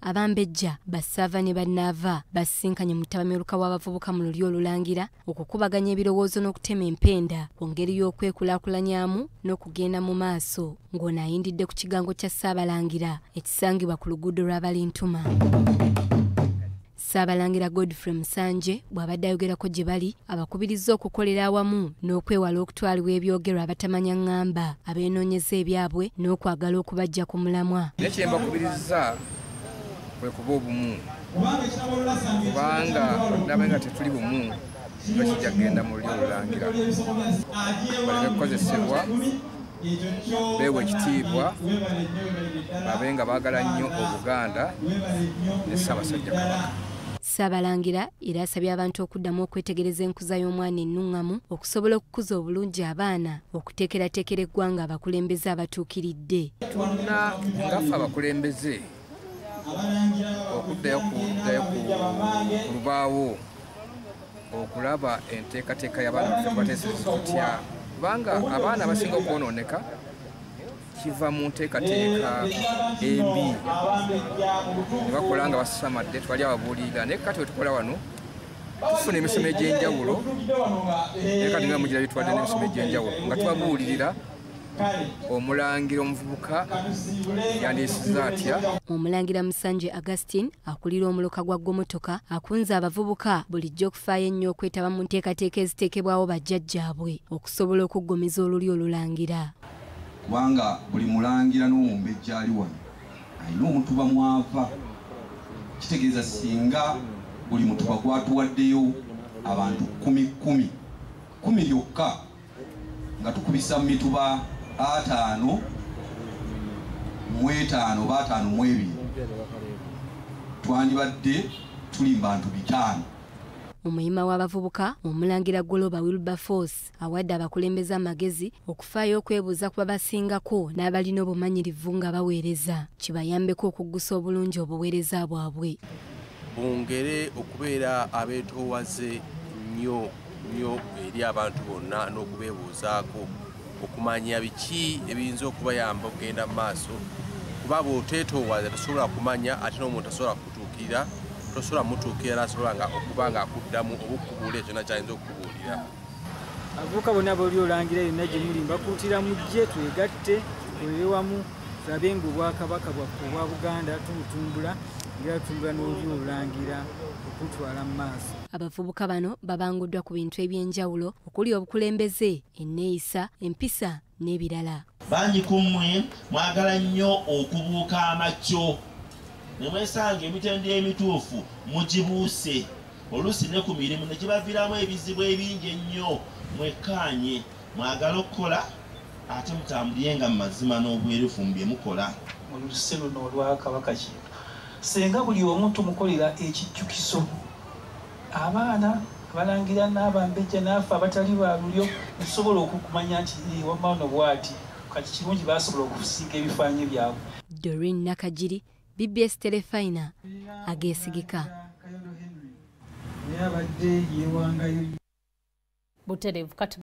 Abambejja, Bassaava ne Bannaava basisinkanye mu ttabamiruka w'abavubuka mu Lulyo Olulangira okukubaganya ebirowoozo n'okutema empenda ku ngeri y'okwekulaakulanyaamu n'okugenda mu maaso, ng'ono ayindidde ku kigango kya Ssaabalangira ekisangibwa ku luguudo lw'Abalintuma. Ssaabalangira Godfrey Musanje bw'abadde ayogerako gye bali, abakubirizza okukolera awamu n'okwewala okutwalibwa ebyogerwa abatamanya ŋŋamba, abeenoonyeza ebyabwe n'okwagala okubaggya ku mulamwa. Naye kye mbakubiriza kwe kuba obumu, kubanga ndaba nga tetuli bumu bakijja kugenda mu Lulyo Olulangira, baleme kukozesebwa, beewe ekitiibwa, babe nga baagala nnyo Obuganda ne Ssaabasajja Kabaka. Ssaabalangira era asabye abantu okuddamu okwetegereza enkuza y'omwana ennuŋŋamu okusobola okukuza obulungi abaana, okuteekerateekera eggwanga abakulembeze abatuukiridde. Tulina ngaffe abakulembeze okuddayo ku lubaawo okulaba enteekateeka y'abaana baffe bateesereza tutya, kubanga abaana abasinga okwonooneka kiva mu nteekateeka embi ne bakola nga basamadde, twali ababuulirira. Naye kati wetukola wano tufuna emisomo egy'enjawulo, naye kati nga mugira bitwadde n'emisomo egy'enjawulo nga tubabuulirira omulangira omuvubuka yandiisiza atya. Omulangira Musanje Augustine akulira omuluka gwa Ggomotoka akunze abavubuka bulijjo okufaayo ennyo okwetaba mu nteekateeka eziteekebwawo bajjajjaabwe okusobola okuggumiza Olulyo Olulangira. Kubanga buli mulangira n'omumbejja ali wano alina omutuba mwava, kitegeeza singa buli mutuba gwatuwaddeyo abantu 10 10 lyokka nga tukubisa mu mituba 55 oba 52, twandibadde tuli mu bantu 500. Omuyima w'abavubuka Omulangira Goloba Wilberforce awadde abakulembeze amagezi okufaayo okwebuuza ku babasingako n'abalina obumanyirivu nga baweereza, kibayambeko okuggusa obulungi obuweereza bwabwe. Bongere okubeera abeetoowaze nnyo nnyo eri abantu bonna n'okubeebuuzaako okumanya biki ebiyinza okubayamba okugenda mu maaso, kuba bw'oteetoowaza tosobola kumanya, ate n'omuntu asobola kukutuukirira, tosobola mutuukirira n'asobola nga okuba nga akuddamu oba okukubuulira kyonna ky'ayinza okukubuulira. Abavubuka bonna ab'Olulyo Olulangira yonna gye muli mbakuutira mujje twegatte, tukolere wamu, tulabe ng'Obwakabaka bwaffe obwa Buganda tubutumbula era tutumbula n'Olulyo Olulangira okutwala mu maaso. Abavubuka bano babanguddwa ku bintu eby'enjawulo okuli obukulembeze, enneeyisa, empisa n'ebirala. Bangi ku mmwe mwagala nnyo okubuuka amakyo ne mwesanga emitendera emituufu mugibuuse, oluusi ne ku mirimu ne kibaviiramu ebizibu ebingi ennyo. Mwekkaanye, mwagale okukola ate mutambulirenga mu mazima n'obwerufu mu bye mukola. Oluse luno olwa Kabaka Kintu, singa buli omu tumukolera ekijjukiso, abaana abalangira n'abambejja n'afe abatali ba lulyo tusobola okumanya nti wamma ono bw'ati, kati kirungi basobola okusiiga ebifaananyi byabwe. Doreen Nakagiri, BBS Terefayina, ageesigika. Naye abadde yeewangayo butereevu kati.